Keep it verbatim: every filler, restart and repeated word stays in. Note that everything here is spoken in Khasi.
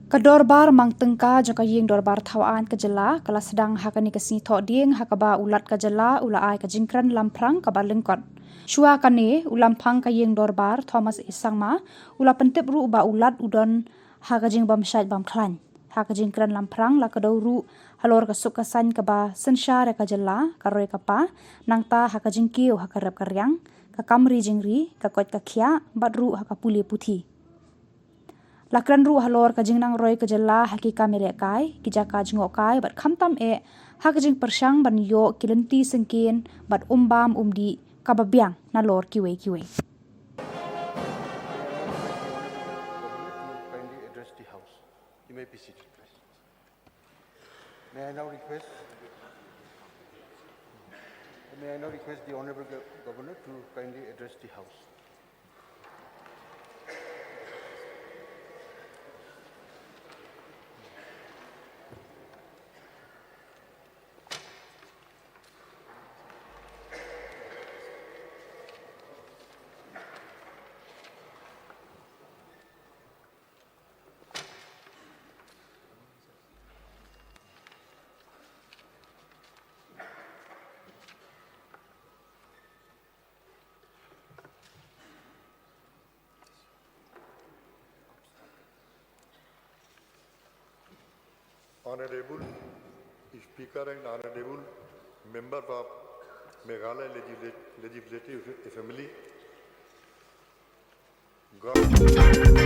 Ka dorbar mang tyngka jong ka ïing dorbar thaw aiñ ka jylla ka la sdang ha kane ka sngi Thohdieng, ha kaba u Lat ka jylla u la ai ka jingkren lamphrang kaba lyngkot. Shuwa kane, u Lamphang ka ïing dorbar Thomas A Sangma u la pyntip ruh ba u Lat u don ha ka jingbym shait bym khlaiñ. Ha ka jingkren lamphrang la kdew ruh halor ka suk ka saiñ kaba synshar ïa ka jylla, ka roi ka par, nangta ha ka jingkiew ha ka rep ka riang, ka kam ri jingri, ka koit ka khiah, bad ruh ha ka pule puthi. La kren ruh halor ka jingnang roi ka jylla ha ki kam ïalehkai, ki jaka jngohkai, bad khamtam eh ha ka jingpyrshang ban ïoh ki lynti syngkien bad um bam um dih kaba biang nalor kiwei kiwei. Kindly address the House. You may be seated, please. May I now request, may I now request the Honorable Go- Governor to kindly address the House. Honorable Speaker and Honorable Member of Meghalaya Legislat- Legislative Assembly, God.